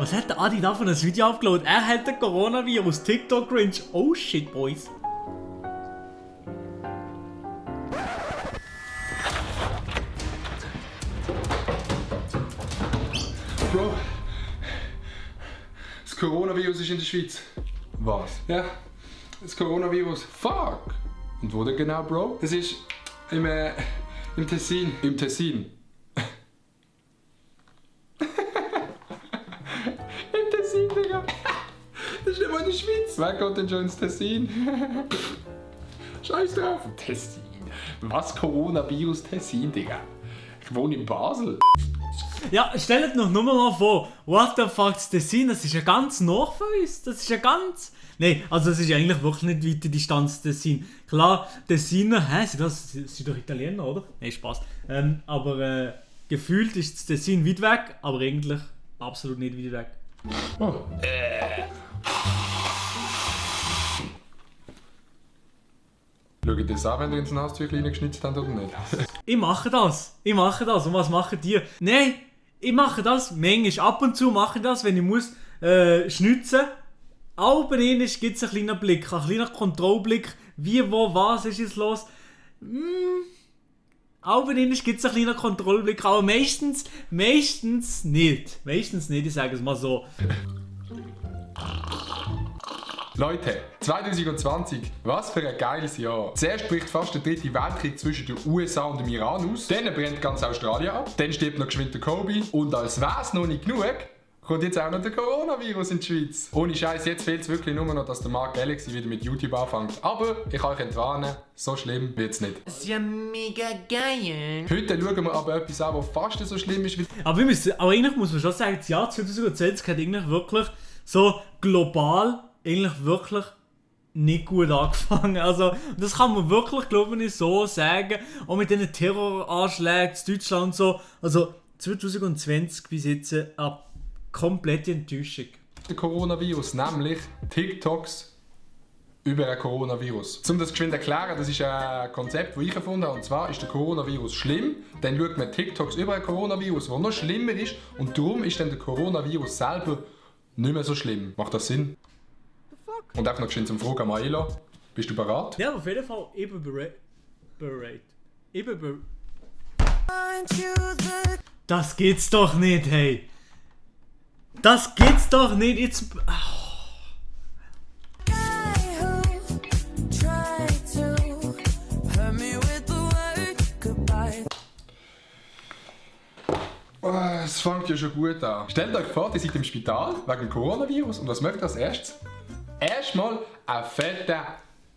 Was hat der Adi da von das Video abgeladen? Er hat den Coronavirus, TikTok Cringe. Oh shit, Boys. Bro, das Coronavirus ist in der Schweiz. Was? Ja, das Coronavirus. Fuck! Und wo denn genau, Bro? Das ist im Tessin. Im Tessin. Im Tessin, Digga. Das ist nicht mal in der Schweiz. Wer geht denn schon ins Tessin? Scheiß drauf. Tessin? Was Coronavirus Tessin, Digga? Ich wohne in Basel. Ja, stellt euch nur mal vor, what the fuck, das Tessin, das ist ja ganz nah von uns. Das ist ja ganz... Nein, also es ist eigentlich wirklich nicht weite Distanz, Tessin. Klar, Tessiner, sind doch Italiener, oder? Nein, Spaß. Aber gefühlt ist das Tessin weit weg, aber eigentlich absolut nicht weit weg. Oh. Schaut das an, wenn ihr ins Nasentüchlein geschnitzt habt oder nicht? Ich mache das. Und was machen die? Nein, ich mache das. Manchmal ab und zu mache ich das, wenn ich muss schnitzen. Aber ähnlich gibt es einen kleinen Blick, einen kleinen Kontrollblick. Wie, wo, was ist jetzt los? Aber ähnlich gibt es einen kleinen Kontrollblick. Aber meistens nicht. Meistens nicht, ich sage es mal so. Leute, 2020, was für ein geiles Jahr. Zuerst bricht fast der dritte Weltkrieg zwischen den USA und dem Iran aus, dann brennt ganz Australien ab, dann stirbt noch geschwind der Kobe und als wär's noch nicht genug, kommt jetzt auch noch der Coronavirus in die Schweiz. Ohne Scheiß, jetzt fehlt es wirklich nur noch, dass der Mark Galaxy wieder mit YouTube anfängt. Aber ich kann euch entwarnen, so schlimm wird's nicht. Das ist ja mega geil. Heute schauen wir aber etwas an, was fast so schlimm ist wie... Aber eigentlich muss man schon sagen, das Jahr 2020 hat eigentlich wirklich so global eigentlich wirklich nicht gut angefangen. Also, das kann man wirklich, glaube ich, so sagen. Auch mit diesen Terroranschlägen in Deutschland und so. Also, 2020 bis jetzt eine komplette Enttäuschung. Der Coronavirus, nämlich TikToks über ein Coronavirus. Um das geschwind zu erklären, das ist ein Konzept, das ich erfunden habe. Und zwar ist der Coronavirus schlimm, dann schaut man TikToks über ein Coronavirus, das noch schlimmer ist. Und darum ist dann der Coronavirus selber nicht mehr so schlimm. Macht das Sinn? Und auch noch geschwind zum Fragen, Maela, bist du bereit? Ja, auf jeden Fall bereit. Das geht's doch nicht, hey! Das geht's doch nicht! Jetzt... Es fängt ja schon gut an. Stellt euch vor, ihr seid im Spital wegen dem Coronavirus und was möchtet ihr als erstes? Erstmal einen fetten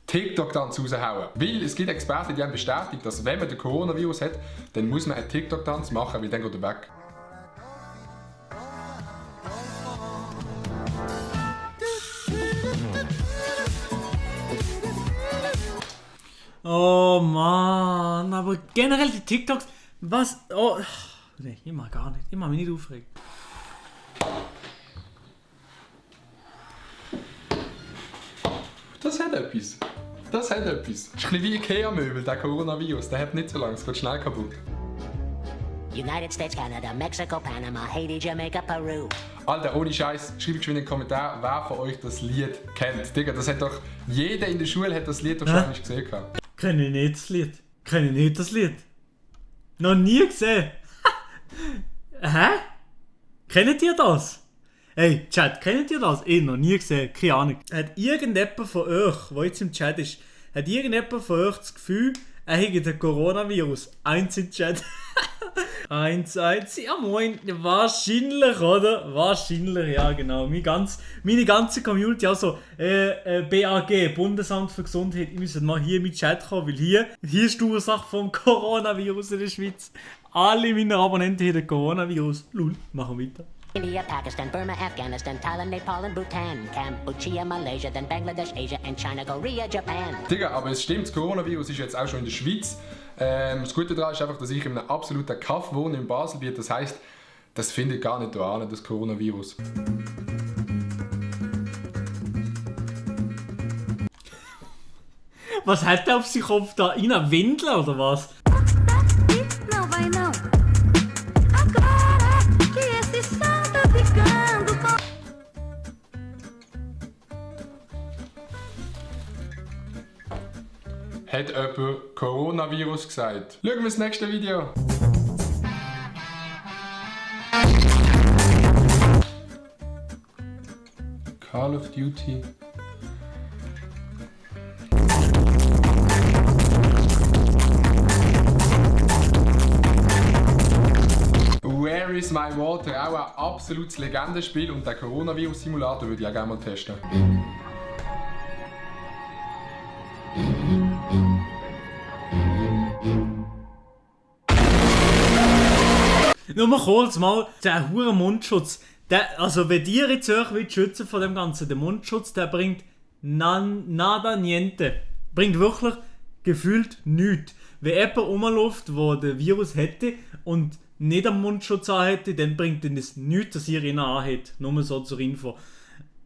TikTok-Tanz raushauen. Weil es gibt Experten, die haben bestätigt, dass wenn man den Coronavirus hat, dann muss man einen TikTok-Tanz machen, weil dann geht er weg. Oh Mann, aber generell die TikToks, was... Oh, nee, ich mach gar nicht. Ich mach mich nicht aufregen. Das hat etwas. Das hat etwas. Das ist ein bisschen wie Ikea-Möbel, der Coronavirus. Der hat nicht so lange, es geht schnell kaputt. United States, Canada, Mexico, Panama, Haiti, Jamaica, Peru. Alter, ohne Scheiß, schreibt in den Kommentaren, wer von euch das Lied kennt. Digga, das hat doch... Jeder in der Schule hat das Lied doch schon einmal gesehen. Kenne ich nicht das Lied. Kenne ich nicht das Lied. Noch nie gesehen. Hä? Kennt ihr das? Hey, Chat, kennt ihr das? Ich noch nie gesehen, keine Ahnung. Hat irgendjemand von euch, der jetzt im Chat ist, hat irgendjemand von euch das Gefühl, er hätte den Coronavirus? Eins im Chat. Eins. Ja moin, wahrscheinlich, oder? Wahrscheinlich, ja genau. Meine ganze Community, also BAG, Bundesamt für Gesundheit, ihr müsst mal hier mit Chat kommen, weil hier ist die Ursache vom Coronavirus in der Schweiz. Alle meine Abonnenten haben den Coronavirus. Lul, machen wir weiter. India, Pakistan, Burma, Afghanistan, Thailand, Nepal and Bhutan, Cambodia, Malaysia, then Bangladesh, Asia and China, Korea, Japan. Digga, aber es stimmt, das Coronavirus ist jetzt auch schon in der Schweiz. Das Gute daran ist einfach, dass ich in einem absoluten Kaff wohne in Baselbiet. Das heisst, das findet gar nicht da an, das Coronavirus. Was hat der auf sich Kopf da? In einer Windel oder was? Não vai não. Agora que esse som tá ficando bom. hat jemand Coronavirus gesagt. Schauen wir das nächste Video. Call of Duty. Where is my water? Auch ein absolutes Legendenspiel und der Coronavirus-Simulator würde ich auch gerne mal testen. Nur mal kurz mal, der hure Mundschutz. Also wenn ihr jetzt euch schützen von dem Ganzen, der Mundschutz, der bringt nada niente. Bringt wirklich gefühlt nichts. Wenn jemand rumläuft, der den Virus hätte und nicht am Mundschutz hätte, dann bringt es nichts, dass ihr ihn anhabt. Nur so zur Info.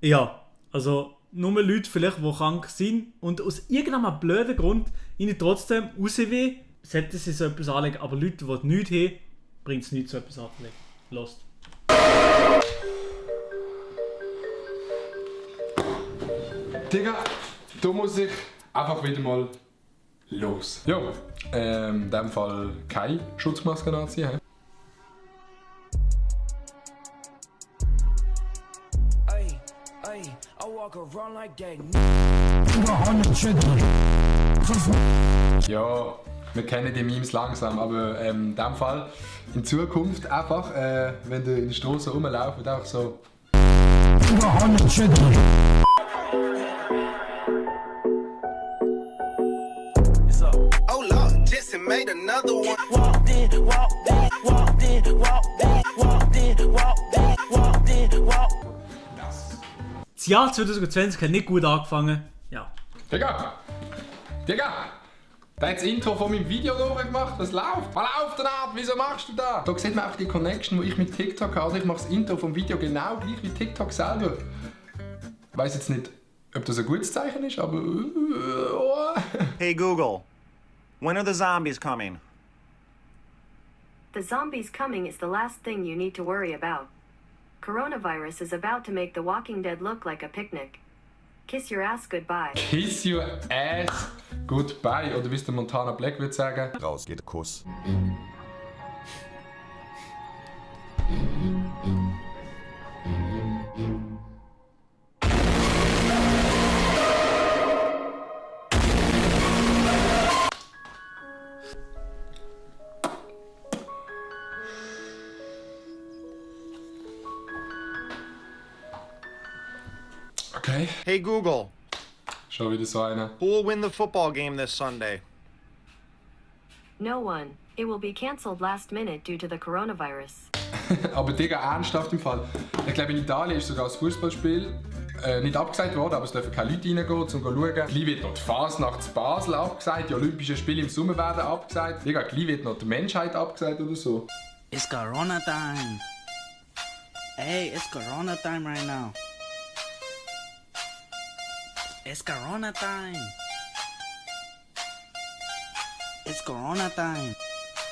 Ja, also nur Leute vielleicht, die krank sind und aus irgendeinem blöden Grund ihnen trotzdem rausweh, sollten sie so etwas anlegen. Aber Leute, die nichts haben, bringt es nichts, so etwas anzulegen. Lost. Digga, da muss ich einfach wieder mal los. Ja, in dem Fall keine Schutzmaske anziehen. He? Ja, wir kennen die Memes langsam, aber in dem Fall in Zukunft einfach, wenn du in der Straße rumlaufst, einfach so. Oh Lord, Jesse made another one. Walked in, walked in, walked in, walked in, walked in, walked in, walked in, walked in. Das Jahr 2020 hat nicht gut angefangen. Ja. Digga! Da hat das Intro von meinem Video gemacht. Was läuft? Was läuft denn ab? Wieso machst du das? Da sieht man einfach die Connection, die ich mit TikTok habe. Also ich mache das Intro vom Video genau gleich wie TikTok selber. Ich weiss jetzt nicht, ob das ein gutes Zeichen ist, aber... Hey Google, when are the zombies coming? The zombies coming is the last thing you need to worry about. Coronavirus is about to make The Walking Dead look like a picnic. Kiss your ass goodbye. Kiss your ass goodbye. Oder wie es der Montana Black würde sagen. Raus geht Kuss. Okay. Hey Google, Schon wieder so einer. who will win the football game this Sunday? No one. It will be cancelled last minute due to the coronavirus. Aber Digga, ernsthaft im Fall. Ich glaube, in Italien ist sogar das Fußballspiel nicht abgesagt worden, aber es dürfen keine Leute reingehen, um zu schauen. Gleich wird noch die Fasnacht zu Basel abgesagt, die Olympischen Spiele im Sommer werden abgesagt. Digga, gleich wird noch die Menschheit abgesagt oder so. It's Corona time. Hey, it's Corona time right now. It's Corona time. It's Corona time.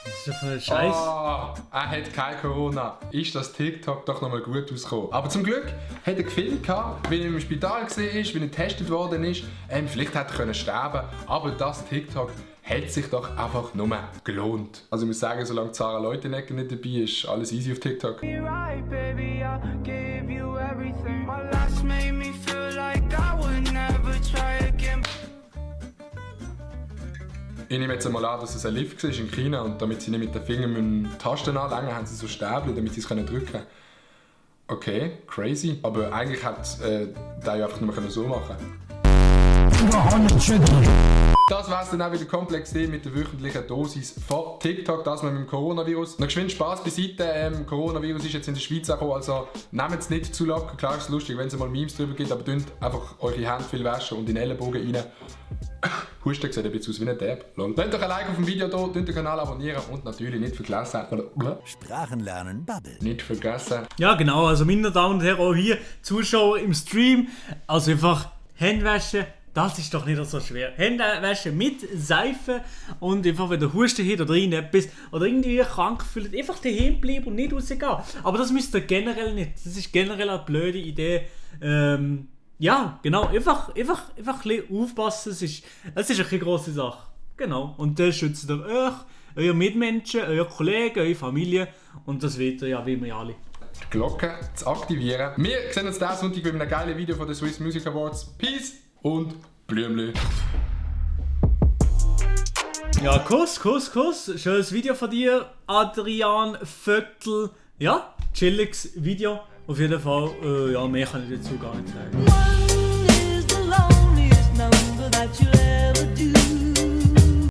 Das ist doch voll Scheiß. Oh, er hat kein Corona. Ist das TikTok doch nochmal gut rausgekommen. Aber zum Glück hat er gefilmt, wie er im Spital war, wie er getestet worden ist. Vielleicht hätte er sterben können, aber das TikTok hat sich doch einfach nur gelohnt. Also ich muss sagen, solange Sarah Leutenegger nicht dabei ist, alles easy auf TikTok. Ich nehme jetzt einmal an, dass es ein Lift war in China und damit sie nicht mit den Fingern Tasten anlegen, haben sie so Stäbchen, damit sie es drücken können. Okay, crazy. Aber eigentlich hätte der ja einfach nur so machen Das war es dann auch wieder komplex mit der wöchentlichen Dosis von TikTok, das mit dem Coronavirus. Noch geschwind Spass beiseite, Coronavirus ist jetzt in der Schweiz angekommen, also nehmt es nicht zu locker. Klar ist es lustig, wenn es mal Memes drüber gibt, aber dünnt einfach eure Hände viel waschen und in den Ellenbogen rein. Husten sieht ein bisschen aus wie ein Depp. Lasst doch ein Like auf dem Video da, den Kanal abonnieren und natürlich nicht vergessen. Sprachenlernen Bubble. Nicht vergessen. Ja genau, also meine Damen und Herren, auch hier Zuschauer im Stream. Also einfach Hände waschen, das ist doch nicht so schwer. Hände waschen mit Seife und einfach wenn der Husten hat oder irgendetwas oder irgendwie krank fühlt, einfach daheim bleiben und nicht rausgehen. Aber das müsst ihr generell nicht. Das ist generell eine blöde Idee. Ja, genau. Einfach ein bisschen aufpassen. Es ist eine keine grosse Sache. Genau. Und dann schützt ihr euch, eure Mitmenschen, eure Kollegen, eure Familie. Und das wisst ihr ja, wie wir alle. Die Glocke zu aktivieren. Wir sehen uns diesen Sonntag bei einem geilen Video von den Swiss Music Awards. Peace und Blümli. Ja, Kuss. Schönes Video von dir, Adrian Vöckl. Ja, chilliges Video. Auf jeden Fall, ja, mehr kann ich dazu gar nicht sagen. One is the loneliest number that you'll ever